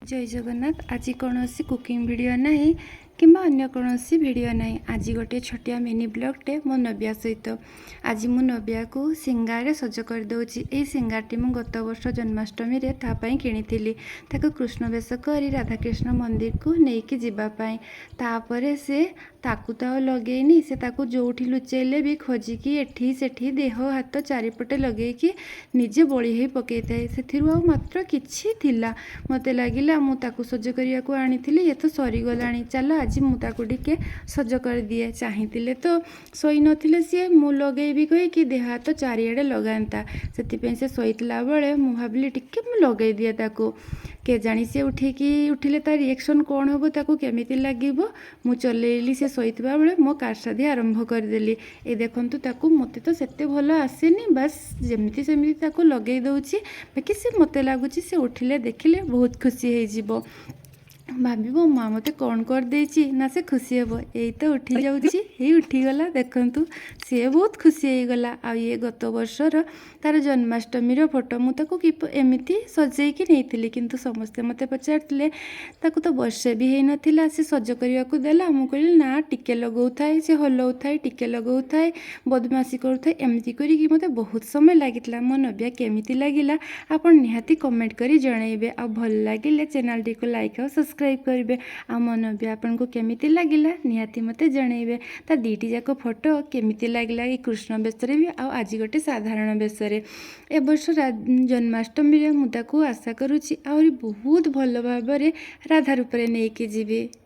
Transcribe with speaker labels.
Speaker 1: ଜୟ ଜଗନ୍ନାଥ। ଆଜି କୌଣସି cooking video ନାହିଁ କିମ୍ବା ଅନ୍ୟ କୌଣସି ଭିଡ଼ିଓ ନାହିଁ। ଆଜି ଗୋଟିଏ ଛୋଟିଆ ମିନି ବ୍ଲଗ୍ଟେ ମୋ ନବିଆ ସହିତ। ଆଜି ମୁଁ ନବିଆକୁ ସିଙ୍ଗାରରେ ସଜ କରିଦେଉଛି। ଏହି ସିଙ୍ଗାରଟି ମୁଁ ଗତ ବର୍ଷ ଜନ୍ମାଷ୍ଟମୀରେ ତା ପାଇଁ କିଣିଥିଲି, ତାକୁ କୃଷ୍ଣ ବେଶ କରି ରାଧାକୃଷ୍ଣ ମନ୍ଦିରକୁ ନେଇକି ଯିବା ପାଇଁ। ତାପରେ ସେ ତାକୁ ତ ଆଉ ଲଗେଇନି। ସେ ତାକୁ ଯେଉଁଠି ଲୁଚେଇଲେ ବି ଖୋଜିକି ଏଠି ସେଠି ଦେହ ହାତ ଚାରିପଟେ ଲଗେଇକି ନିଜେ ବୋଳି ହେଇ ପକେଇଥାଏ। ସେଥିରୁ ଆଉ ମାତ୍ର କିଛି ଥିଲା। ମୋତେ ଲାଗିଲା, ମୁଁ ତାକୁ ସଜ କରିବାକୁ ଆଣିଥିଲି, ଇଏ ତ ସରିଗଲାଣି, ଚାଲ ଆଜି ମୁଁ ତାକୁ ଟିକେ ସଜ କରିଦିଏ। ଚାହିଁଥିଲେ ତ ଶୋଇନଥିଲେ ସିଏ, ମୁଁ ଲଗେଇବି କହିକି ଦେହ ହାତ ଚାରିଆଡ଼େ ଲଗାନ୍ତା। ସେଥିପାଇଁ ସେ ଶୋଇଥିଲା ବେଳେ ମୁଁ ଭାବିଲି ଟିକେ ମୁଁ ଲଗେଇଦିଏ ତାକୁ। କେଜାଣି ସିଏ ଉଠିକି ଉଠିଲେ ତା ରିଏକ୍ସନ୍ କ'ଣ ହେବ, ତାକୁ କେମିତି ଲାଗିବ। ମୁଁ ଚଲେଇଲି, ସେ ଶୋଇଥିବା ବେଳେ ମୋ କାରସାଦି ଆରମ୍ଭ କରିଦେଲି। ଏ ଦେଖନ୍ତୁ ତାକୁ, ମୋତେ ତ ସେତେ ଭଲ ଆସେନି, ବାସ୍ ଯେମିତି ସେମିତି ତାକୁ ଲଗେଇ ଦେଉଛି। ବାକି ସେ ମୋତେ ଲାଗୁଛି ସେ ଉଠିଲେ ଦେଖିଲେ ବହୁତ ଖୁସି ହେଇଯିବ। ଭାବିବ ମା ମୋତେ କ'ଣ କରିଦେଇଛି, ନା ସେ ଖୁସି ହେବ। ଏଇ ତ ଉଠି ଯାଉଛି, ଏଇ ଉଠିଗଲା, ଦେଖନ୍ତୁ, ସିଏ ବହୁତ ଖୁସି ହେଇଗଲା। ଆଉ ଇଏ ଗତ ବର୍ଷର ତାର ଜନ୍ମାଷ୍ଟମୀର ଫଟୋ। ମୁଁ ତାକୁ ଏମିତି ସଜେଇକି ନେଇଥିଲି, କିନ୍ତୁ ସମସ୍ତେ ମୋତେ ପଚାରିଥିଲେ, ତାକୁ ତ ବର୍ଷେ ବି ହେଇନଥିଲା, ସେ ସଜ କରିବାକୁ ଦେଲା। ମୁଁ କହିଲି ନା, ଟିକେ ଲଗାଉଥାଏ, ସେ ହଲଉଥାଏ, ଟିକେ ଲଗାଉଥାଏ, ବଦମାସି କରୁଥାଏ, ଏମିତି କରିକି ମୋତେ ବହୁତ ସମୟ ଲାଗିଥିଲା। ମୋ ନବିଆ କେମିତି ଲାଗିଲା, ଆପଣ ନିହାତି କମେଣ୍ଟ କରି ଜଣାଇବେ। ଆଉ ଭଲ ଲାଗିଲେ ଚ୍ୟାନେଲଟିକୁ ଲାଇକ୍ ଆଉ ସବସ୍କ୍ରାଇବ୍ କରିବେ। ଆଉ ମୋ ନବିଆ ଆପଣଙ୍କୁ କେମିତି ଲାଗିଲା, ନିହାତି ମୋତେ ଜଣାଇବେ। ତା ଦୁଇଟି ଯାକ ଫଟୋ କେମିତି ଲାଗିଲା, ଏଇ କୃଷ୍ଣ ବେଶରେ ବି ଆଉ ଆଜି ଗୋଟେ ସାଧାରଣ ବେଶରେ। ଏ ବର୍ଷ ଜନ୍ମାଷ୍ଟମୀରେ ମୁଁ ତାକୁ ଆଶା କରୁଛି ଆହୁରି ବହୁତ ଭଲ ଭାବରେ ରାଧା ରୂପରେ ନେଇକି ଯିବି।